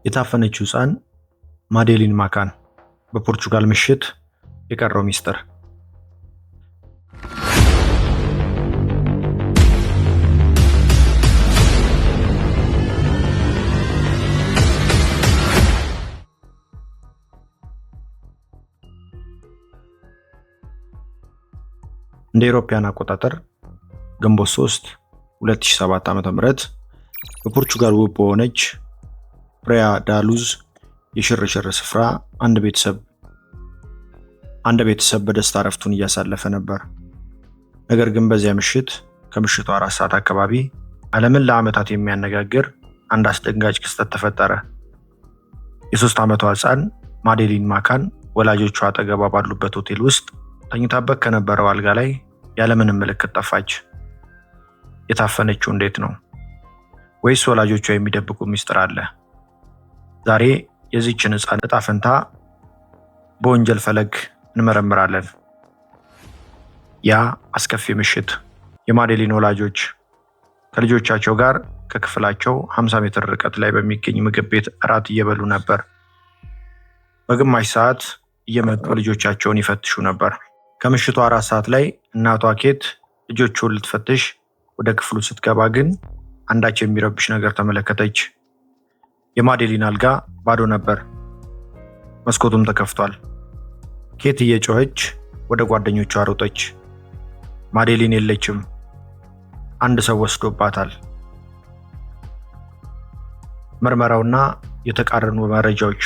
የታፈነችው ሕፃን ማዴሊን ማካን፣ በፖርቹጋል ምሽት የቀረው ሚስጥር። እንደ አውሮፓውያን አቆጣጠር ግንቦት 3 2007 ዓ.ም በፖርቹጋል ውብ በሆነች ፕራያ ዳ ሉዝ የሽርሽር ስፍራ አንድ ቤተሰብ በደስታ እረፍቱን እያሳለፈ ነበር። ነገር ግን በዚያ ምሽት ከምሽቱ 4 ሰዓት አካባቢ ዓለምን ለዓመታት የሚያነጋግር አንድ አስደንጋጭ ክስተት ተፈጠረ። የ3 ዓመቷ ሕፃን ማዴሊን ማካን ወላጆቿ አጠገቧ ባሉበት ሆቴል ውስጥ ተኝታበት ከነበረው አልጋ ላይ ያለምንም ምልክት ጠፋች። የታፈነችው እንዴት ነው? ወይስ ወላጆቿ የሚደብቁ ሚስጥር አለ? ዛሬ የዚህችን ሕፃን ዕጣ ፈንታ በወንጀል ፈለግ እንመረምራለን። ያ አስከፊ ምሽት። የማዴሊን ወላጆች ከልጆቻቸው ጋር ከክፍላቸው 50 ሜትር ርቀት ላይ በሚገኝ ምግብ ቤት እራት እየበሉ ነበር። በግማሽ ሰዓት እየመጡ ልጆቻቸውን ይፈትሹ ነበር። ከምሽቱ 4 ሰዓት ላይ እናቷ ኬት ልጆቹን ልትፈትሽ ወደ ክፍሉ ስትገባ ግን አንዳች የሚረብሽ ነገር ተመለከተች። የማዴሊን አልጋ ባዶ ነበር፣ መስኮቱም ተከፍቷል። ኬት እየጮኸች ወደ ጓደኞቿ ሮጠች። ማዴሊን የለችም፣ አንድ ሰው ወስዶባታል። ምርመራውና የተቃረኑ መረጃዎች።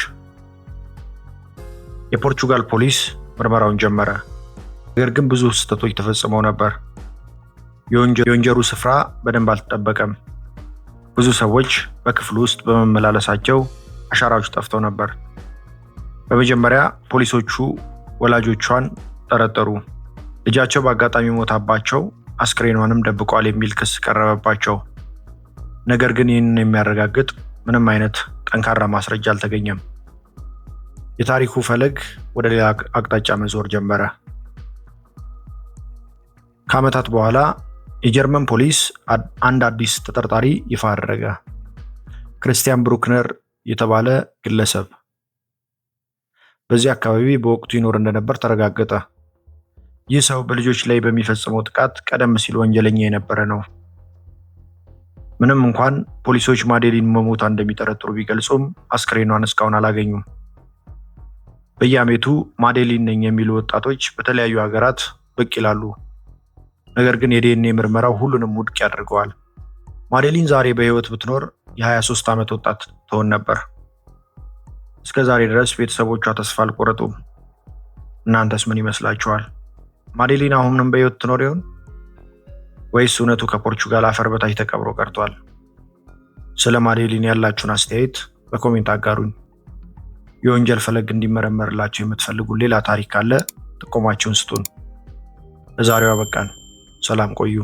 የፖርቹጋል ፖሊስ ምርመራውን ጀመረ። ነገር ግን ብዙ ስህተቶች ተፈጽመው ነበር። የወንጀሉ ስፍራ በደንብ አልተጠበቀም። ብዙ ሰዎች በክፍሉ ውስጥ በመመላለሳቸው አሻራዎች ጠፍተው ነበር። በመጀመሪያ ፖሊሶቹ ወላጆቿን ጠረጠሩ። ልጃቸው በአጋጣሚ ሞታባቸው አስክሬኗንም ደብቋል የሚል ክስ ቀረበባቸው። ነገር ግን ይህንን የሚያረጋግጥ ምንም አይነት ጠንካራ ማስረጃ አልተገኘም። የታሪኩ ፈለግ ወደ ሌላ አቅጣጫ መዞር ጀመረ። ከዓመታት በኋላ የጀርመን ፖሊስ አንድ አዲስ ተጠርጣሪ ይፋ አደረገ። ክርስቲያን ብሩክነር የተባለ ግለሰብ በዚህ አካባቢ በወቅቱ ይኖር እንደነበር ተረጋገጠ። ይህ ሰው በልጆች ላይ በሚፈጽመው ጥቃት ቀደም ሲል ወንጀለኛ የነበረ ነው። ምንም እንኳን ፖሊሶች ማዴሊን መሞቷ እንደሚጠረጥሩ ቢገልጹም አስክሬኗን እስካሁን አላገኙም። በየዓመቱ ማዴሊን ነኝ የሚሉ ወጣቶች በተለያዩ ሀገራት ብቅ ይላሉ። ነገር ግን የዲኤንኤ ምርመራው ሁሉንም ውድቅ ያደርገዋል። ማዴሊን ዛሬ በሕይወት ብትኖር የ23 ዓመት ወጣት ትሆን ነበር። እስከ ዛሬ ድረስ ቤተሰቦቿ ተስፋ አልቆረጡም። እናንተስ ምን ይመስላችኋል? ማዴሊን አሁንም በሕይወት ትኖር ይሆን? ወይስ እውነቱ ከፖርቹጋል አፈር በታች ተቀብሮ ቀርቷል? ስለ ማዴሊን ያላችሁን አስተያየት በ comment አጋሩኝ። የወንጀል ፈለግ እንዲመረመርላችሁ የምትፈልጉ ሌላ ታሪክ ካለ ጥቆማችሁን ስጡን። ለዛሬው አበቃን። ሰላም ቆዩ።